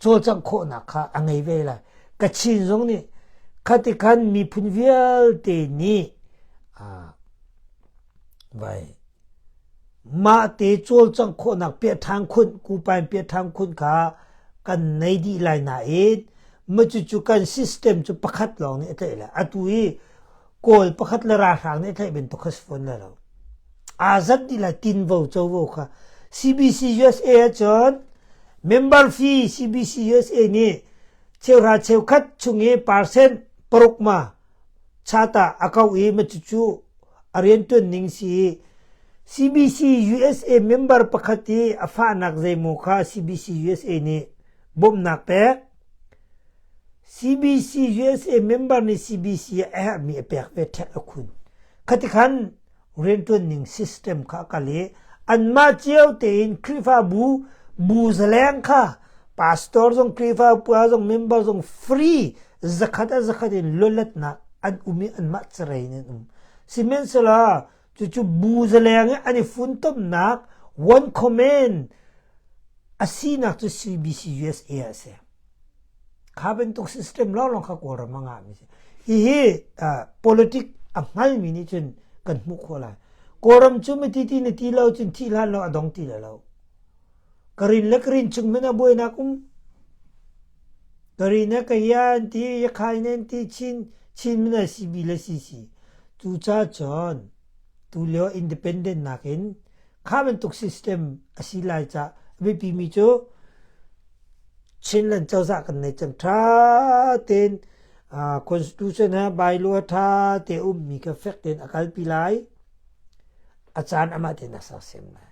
A: cawlcangh khawhnak kha a ngei ve lai. Kachin zong nih khati khan miphun vialte nih vai Mahte cawlcangh khawhnak piahṭhan khunh, kupain piahṭhan khunh kha kan nei dih lai nain. Ma cucu kan system cu pakhat lawng nih a tlaih lai. Atu i Kawl pakhat le ralhrang nih a tlaih bantuk kha si fawn lai lo. Aa zat dih lai tinvo covo kha. CBC USA ahcun member fee CBC USA nih cheuhra cheukhat chung i percent paruk ma chata a kau i ma cucu a riantuan ning si i CBC USA member pakhat i a fahnak zeimaw kha CBC USA nih bawmhnak pek. CBC USA member nih CBC ah a herhmi a pek ve ṭhek a khun. Khatikhan rianṭuan ning system kha a kal i anmah cio tein Khrihfabu bu zaleng kha pastor zong Khrihfa upa zong member zong free zakhat a zakhat in lualatnak an um i anmah carei in an um. Sihmanhsehlaw cucu bu zaleng i an i funtomnak one command a sinak cu CBC USA a si. Kha bantuk system lawnglawng kha Kawlram a ngahmi si. Hihi politic a hngalmi nih cun kan hmuh khawh lai. Kawlram cu miti ti na ti lo cun thih hlan lo a dong ti le lo. Karin le Karin chung hmanh ah buainak um. Karin he Kaya an ti, Yakhain an ti, Chin, Chin min ah CB le CC. Cucaah cun tulio independent nakin kha bantuk system a si lai ca a biapimi cu Chinland cozah kan nei cang ṭha tein constitution he bylaw ṭha te ummi kha fek tein a kalpi lai. A caan amah tein a sersiam lai.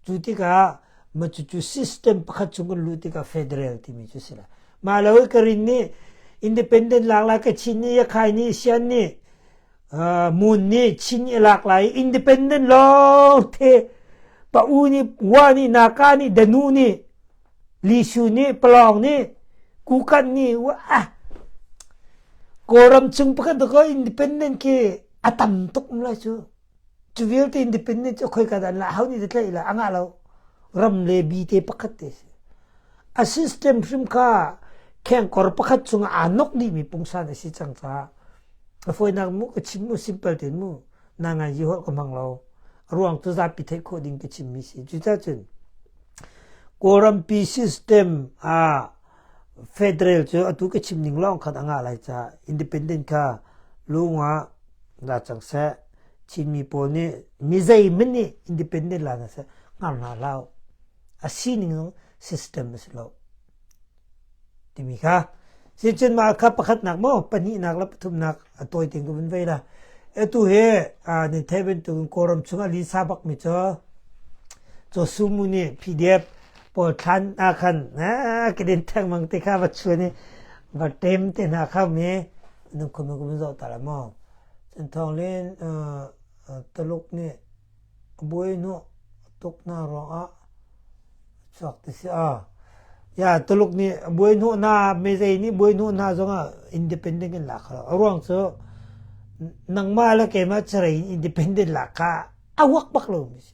A: Cu tikah ma cucu system pakhat chung kan luh tikah federal timi cu si lai. Mah lo i Karin nih independent lak lai, Kachin nih, Yakhai nih, Sian nih, Mun nih Chin i lak lai, independent lawng the Pa U nih, Wa nih, Naka nih, Danu nih, Lisu nih, Palawng nih, Kukan nih, ah Kawlram chung pakhat ko independent khi a tam tuk um lai cu. Cu vialte independent cu khoika dah an la ho nih dah tlaih la a ngah lo. Ram le bi te pakhat te si. A system hrim kha khengkor pakhat chungah aa nok dihmi pungsan a si cang caah a fawinak mu ka chim mu simple tein mu na ngai ji holh ka hmang lo. A ruang cu zapi theih khawh ding ka chimmi si. Cucaah cun Kawlrampi system ah federal cu atu ka chim ning lawng khan a ngah lai caah independent kha lung ah la cang seh. Chinmi pawl nih mi zeihmanh nih independent la hna seh hngar hna hlah u. A sining zong system a si lo. Timi kha sicun mah kha pakhatnak maw pahnihnak le pathumnak a tawi tein ka vun vei la. Atu hi nan theih bantukin Kawlram chungah linsa bakmi cu caw sumu nih PDF pawl thlan ah khan kedin thengmang te kha va chuan i va tem te hna kha mi nan khum ka vun zoh ta la maw. Thawng Lin Taluk nih a buaihnawh tuk hna ruangah a chuak ti si. Ya Tuluk nih a buaihnawh hna, mezei nih buaihnawh hna zongah independent kan lak kho lo. A ruang cu nangmah le keimah carei in independent lak kha a uak bak lomi si.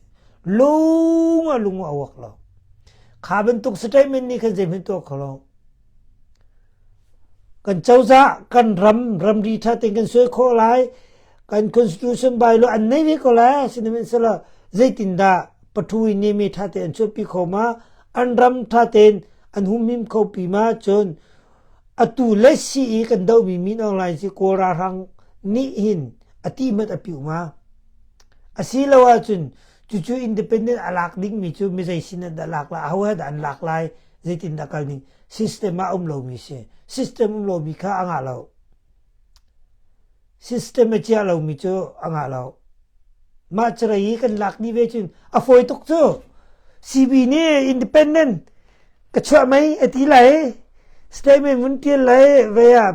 A: Lung ah lung a uak lo. Kha bantuk statement nih khan zeihmanh tuah kho lo. Kan cozah, kan ram, ramri ṭha tein kan suai khawh lai. Kan constitution bylaw an nei ve ko lai. Sihmanhsehlaw zeitindah pathu in mi ṭha tein an chuahpi kho ma? An ram ṭha tein an humhim kho pi ma? Cun atu le si i kan dohmi Min Aung Hlaing si Kawl ralhrang nih hin a ti hmanh a piu ma? Asilo ahcun cucu independent a lak dingmi cu mizei sin ah dah lak lai, aho he dah an lak lai? Zeitindah kal ning system ah um lomi si. System um lomi kha a ngah lo. System a chia lomi cu a ngah lo. Mah carei i kan lak dih ve cun a fawi tuk cu. CB nih independent ka chuah mei a ti lai. Statement vun tial lai ve ah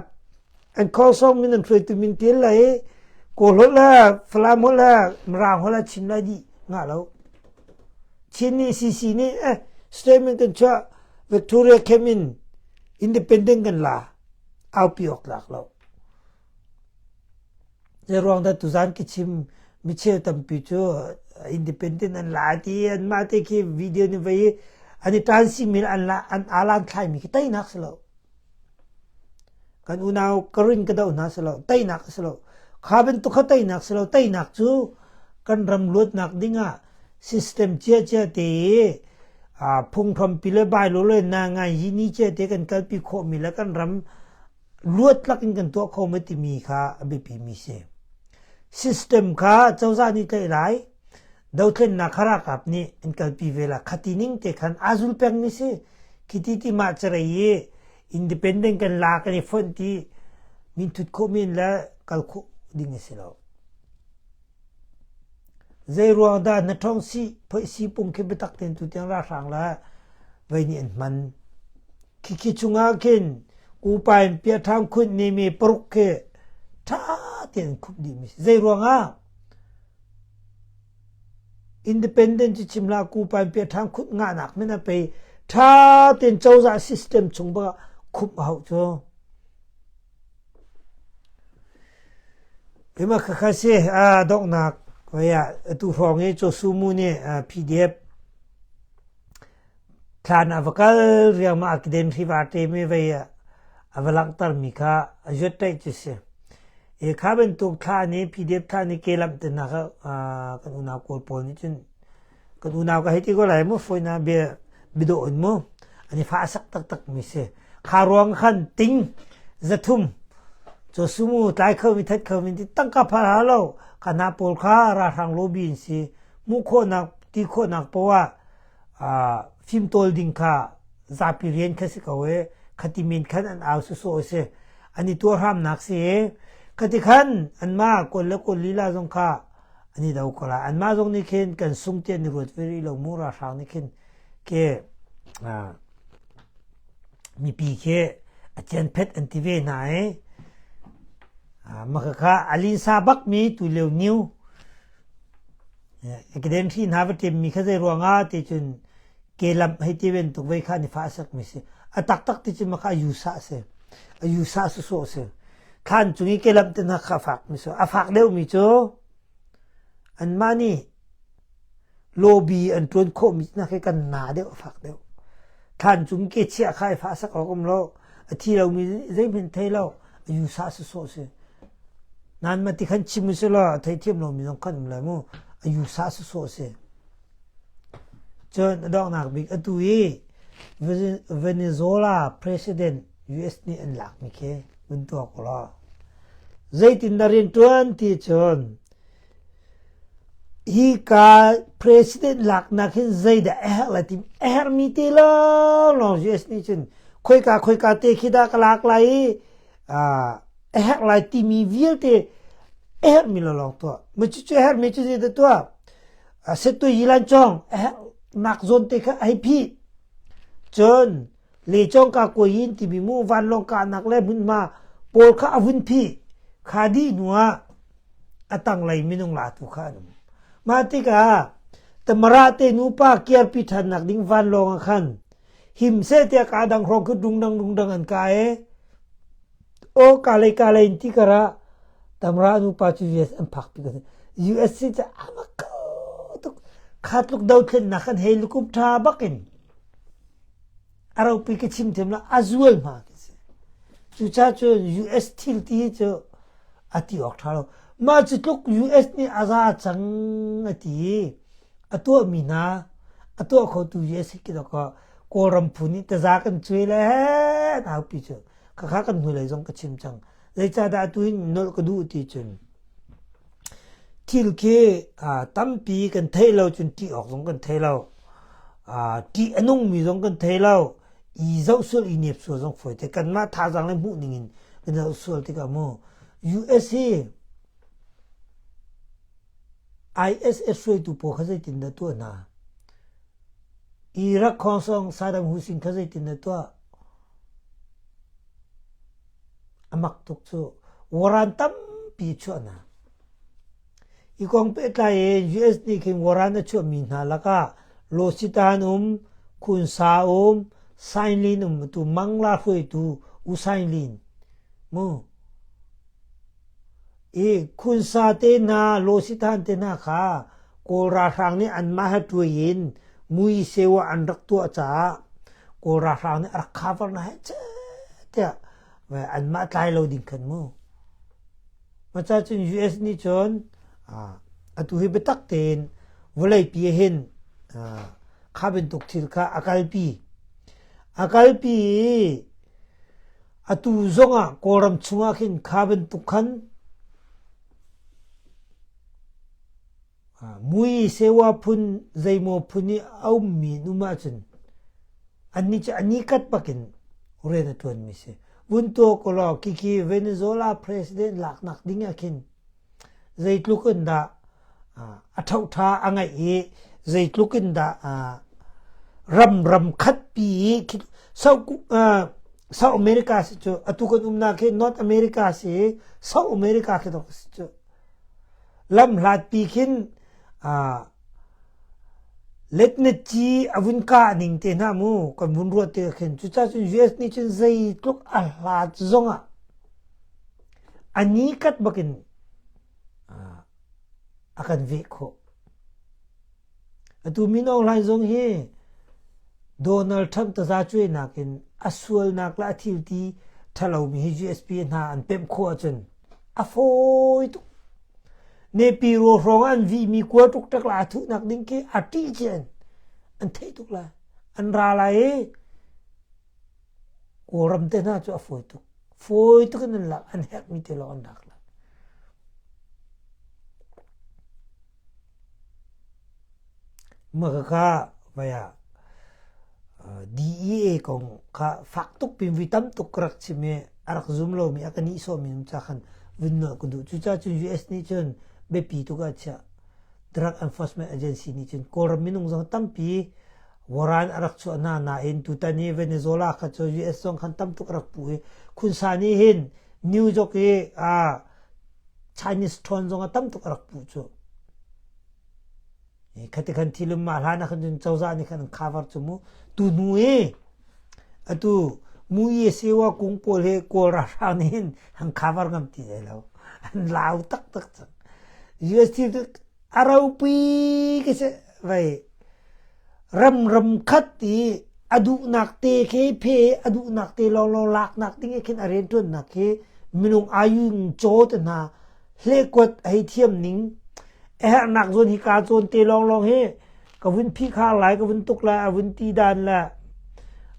A: an call song min an hruaitu min tial lai. Kawl holh le Falam holh le Mirang holh le chim lai dih ngah lo. Chin nih CC nih eh statement kan chuah Victoria camp in independent kan la aupi awk tlak lo. Zei ruang dah tuzan ka chim micheu tampi cu independent an la ti an mah te khi video ni vai an i tan si mi an la an alan thlai mi khi teinak si lo. Kan unau Karin ka doh hna si lo, teinak a si lo. Kha bantuk kha teinak si lo, teinak cu kan ram luatnak dingah system ciacia te i phunghrampi le bylaw le na ngai yi ni cia te kan kalpi khawhmi le kan ram. Luat lak in kan tuah kho ma timi kha a biapi mi si. System kha cozah nih tlaih lai, dothlennak kha ralkap nih an kalpi ve la. Khati ning te khan aa zul peng mi si. Khiti ti mah carei i independent kan la kan i fonh ti min thut khawh men le kal khawh ding a si lo. Zei ruang dah na ṭhawng si phoih si pung khi biatak tein tutiang ralhrang le vei nih an hman. Khikhi chungah khin upa in piaṭhang khunh nimi paruk khi ṭha tein an khup dihmi si. Zei ruangah? Independent cu chim hlah kupa in piaṭhang khunh ngahnak men a pei ṭha tein cozah system chung bak ah khumh a hauh cu. Ima khakha si a donghnak hoi ah atu hrawng i Chawsumu nih PDF thlan a va kal riangmah a keden hriva ṭem i vei a va langhtermi kha a zuat cu si. I kha bantuk thla nih PDF thla nih kelamh te hna kha kan unau Kawl pawl nih cun kan unau ka hei ti ko lai mu fawi na bia biadawh in mu an i fa sak taktak mi si kha ruang khan ting zathum cu sumu tlai kho mi that kho mi ti tangka phar ha lo kha hna pawl kha ralhrang lobby in si mu khawhnak ti khawhnak poah fimtawl ding kha zapi rian kha si ko e khati min khan an au sawsawh si an i tuah hramnak si khati khan anmah kawl le kawl lila zong kha an i do ko lai. Anmah zong nih khin kan sung ti an i ruat ve rih lo mu ralhrang nih khin ke mipi khi a cianphet an ti ve hna i maka kha a linsa bak mi tu lio new keden hri hna va ṭem mi kha zei ruangah ti cun kelamh hei ti bantuk vei kha an i fah sak mi si a taktak ti cun maka a yusa si a yusa sawsawh si Thlan cung i kelamh te hna kha a fak mi a fak deuh mi cu anmah nih lobby an ṭuan khawhmi hna khi kan na deuh a fak deuh. Thlan cung ke chiah kha i fah sak awk um lo. A thi lomi zeihmanh thei lo. A yusa sawsawh si. Nan ma ti khan chim usih law a theithiam lomi zong khan um lai mu. A yusa sawsawh si. Cun a donghnak bik atu i Venezuela president US nih an lakmi khi vun tuak ulaw zeitin na rianṭuan ti cun hi ka president laknak hin zeidah a herh lai ti a herhmi te lawnglawng US nih cun khoika khoika te khi dah ka lak lai i a herh lai timi vialte a herhmi lawnglawng tuah ma cucu a herhmi cu zeidah tuah settu yilan cawng a herhnak zawn te kha a hei phih cun Lecawngka kuayin timi mu vanlawng kahnak le hmunhma pawl kha a vun phih. Kha dih hnuah a tanglei minung latu kha an um. Mah tikah Tamara te nupa kiarpi ṭhannak ding vanlawng ah khan him seh tiah kaa dang hrawng khi dungdang dungdang an kai i aw kalei kalei in ti karah Tamara nupa cu US an phak pi ko. US si cu a mak ko tuk. Kha tluk dothlennak khan helicopter bak in a ropi ka chim thiam lo a zual hma ka si cucaah cun US thil ti hi cu a ti awk ṭha lo mah cu tluk US nih a za cang a ti i a tuahmi hna a tuah khotu US hi ka Kawlram phu nih taza kan cuai le naupi cu khakha kan hnulei zong ka chim cang zeicahdah atu hin nolh ka duh ti cun Thil khi tampi kan theih lo cun ṭih awk zong kan thei lo. Ṭih a nungmi zong kan thei lo. I zoh sual, i nep sual zong fawi te. Kanmah thazaang le hmuh ning in kan zoh sual tikah mu US hi ISS hruaitu pawl kha zeitindah tuah hna? Iraq khongsong Saddam Hussein kha zeitindah tuah? A mak tuk cu. Waran tampi chuah hna. Hi kong pehtlai in US nih khin waran a chuahmi hna lakah Lositan um, Khunsa um, Sainlin um, atu Mangla hruaitu U Sainlin mu. I Khunsa te hna, Lositan te hna kha Kawl ralhrang nih anmah he ṭuai in mui sewa an rak tuah caah Kawl ralhrang nih a rak cover na heh tiah anmah tlai lo ding khan mu. Maca cun US nih cun atu hi biatak tein vawleipi hin kha bantuk thil kha a kalpi. A kalpi i Atu zongah Kawlram chungah khin kha bantuk khan mui sewa phun zeimaw phun i a ummi an um ahcun annih cu a nikat bakin rian a ṭuanmi si. Vun tuah ko law khikhi Venezuela president laknak ding ah khin zeitluk in dah a ṭhoṭha a ngeih i zeitluk in dah ram ram khatpi i South, South America si cu atu kan umnak hi North America si i South America khi dok si cu lam hlatpi khin letnet ci a vun kah ning te hna mu kan vun ruat te khin cucaah cun US nih cun zeitluk a hlat zongah A nikat bakin a kan veh khawh. Atu Min Aung Hlaing zong hi Donald Trump tazacuainak in a sualnak le a thilti ṭhalomi hi USP hna an pemh khawh ahcun a fawi tuk. Nepi ro hrawng an vihmi kual ṭukṭek la a thuhnak ding khi a ṭih cian an theih tuk lai. An ra lai i Kawlram te hna cu a fawi tuk. Fawi tuk in an lak, an herhmi te lawng an lak lai. Mah kha vai ah DEA kong kha fak tuk pin vui tam tuk ka rak chim i a rak zum lomi a ka nihsawhmi um ca khan vun nolh ka duh. Cucaah cun US nih cun biapi tuk ah chiah. Drug Enforcement Agency nih cun Kawlram minung zong tampi Waran a rak chuah hna nain tutan i Venezuela kha cu US zong khan tam tuk a rak puh i Khunsa nih hin New York i uh, Chinese ṭhawn zong a tam tuk a rak puh cu. Khati khan thilum mah hlan ah khan cun cozah nih khan an cover cu mu. Tu hnu i atu mu i sewa kung pawl hi Kawl ralhrang nih hin an cover ngam ti lo. An lau taktak cang. US thil a ropui ka si vei ram ram khat i a duhnak te khi phe a duhnak te lawnglawng laknak ding i khin a rianṭuannak khi minung ayun caw te hna hlehkuat hei thiam ning a herhnak zawn hi ka cawn te lawnglawng hi ka vun phihkhar lai ka vun tuk lai a vun ti dan le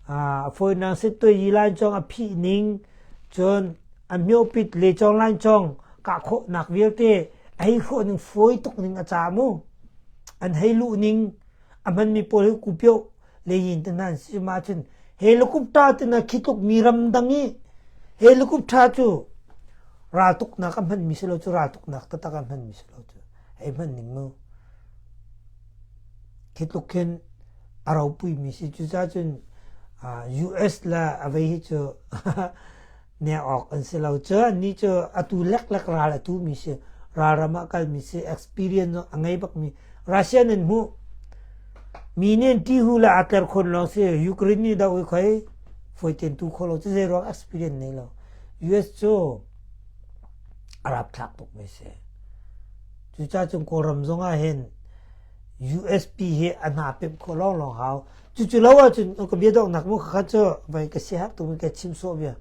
A: a fawinak sit toi yi lai cong a phih ning cun a myopit le cong lai cong kah khawhnak vialte a hei hrawh ning fawi tuk ning a ca mu an hei luh ning a hmanmi pawl hi kupio leyin te hna an si ma cun helicopter te na khi tluk mi ram dang i helicopter cu raltuknak a hmanmi si lo cu raltuknak taktak a hmanmi si lo cu hei hman ning mu khi tluk khin a ropui mi si cu ca cun US le a vei hi cu nek awk an si lo cu annih cu atu leklek ral a tu mi si ralram ah kalmi si experience a ngei bakmi Russia nan hmuh mi nih an ṭih le aa tler khon lawng si Ukraine nih doh i khoi foi ten tu kho lo cu zei ruang experience nei lo US cu a rapthlak tuk mi si cucaah cun Kawlram zong ah hin USP hi a hna pemh khawh lawng lawng hau Cucu lo ahcun ka bia donghnak mu kha cu vai ka siaherh tuk mi ka chim sawh bia.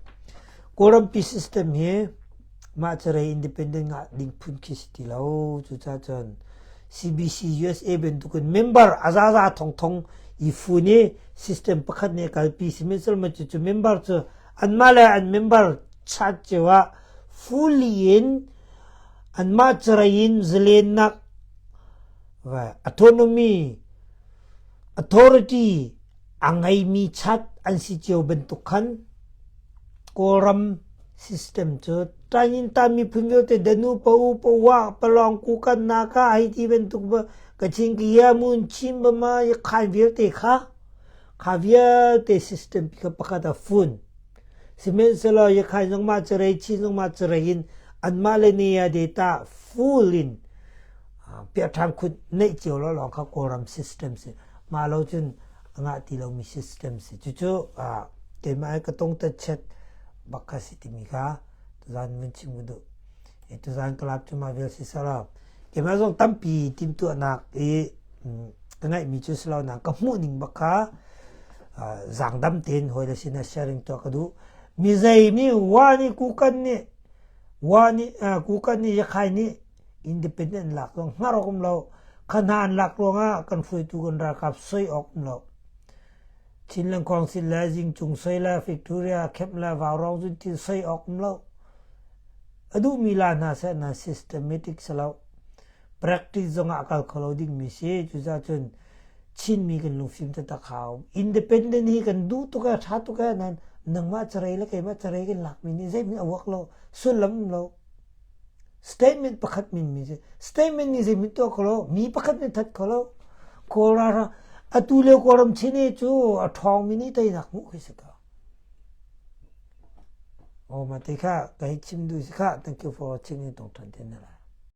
A: Kawlrampi system hi mah carei independent ngah ding phun khi si ti lo. Cucaah cun CBC USA bantukin member a zaza thongthong i fun i system pakhat nih kalpi sihmanhsehlaw cucu member cu anmah le an member chat cio ah fully in anmah carei in zalennak autonomy Authority a ngeimi chat an si cio bantuk khan Kawlram system cu Tanyinta miphun vialte Danu pa-u pa-wa Palong Kukan Naka hei ti bantuk Kachin Kaya Mun Chin Bama Yakhain vialte kha kha vialte system pi kha pakhat ah fun. Sihmanhsehlaw Yakhain zong mah carei Chin zong mah carei in anmah le ne data full in piahṭhan khut neih cio lawlaw kha Kawlram system si. Mah lo cun a ngah ti lomi system si. Cucu keimah ka tong chet bak kha si timi kha tuzan vun chim ka duh. E, tuzan ka lap cu mah vial si sala. Keimah zong tampi timhtuahnak i ka ngaihmi cu si lo na ka hmuh ning bak kha zaangdam tein hawi le sinah sharing tuah ka duh. Mi zei nih wa nih kukan nih wa nih kukan nih yakhai nih independent lak zong hngar awk um lo. Kha hna an lak ruangah kan hruaitu kan ralkap soi awk um lo. Chinland Council le Zingcung soi le Victoria Camp le Vaurawng cun thil soi awk um lo. A duhmi la hna seh na systematic si lo. Practice zongah a kal kho lo dingmi si. Cucaah cun Chinmi kan lungfim taktak hau. Independent hi kan duh tuk e, ṭha tuk e, nan nangmah carei le keimah carei kan lakmi nih zeihmanh a work lo, sullam um lo. Statement pakhat min mi si. Statement nih zeihmanh tuah kho lo, mi pakhat nih that kho lo. Kawl ralhrang atu lio Kawlram Chin i cu a ṭhawngmi nih teinak hmuh khi si ko. Oh, mah te kha ka hei chim duh si kha. Thank you for watching. Tong ṭhan te na lai.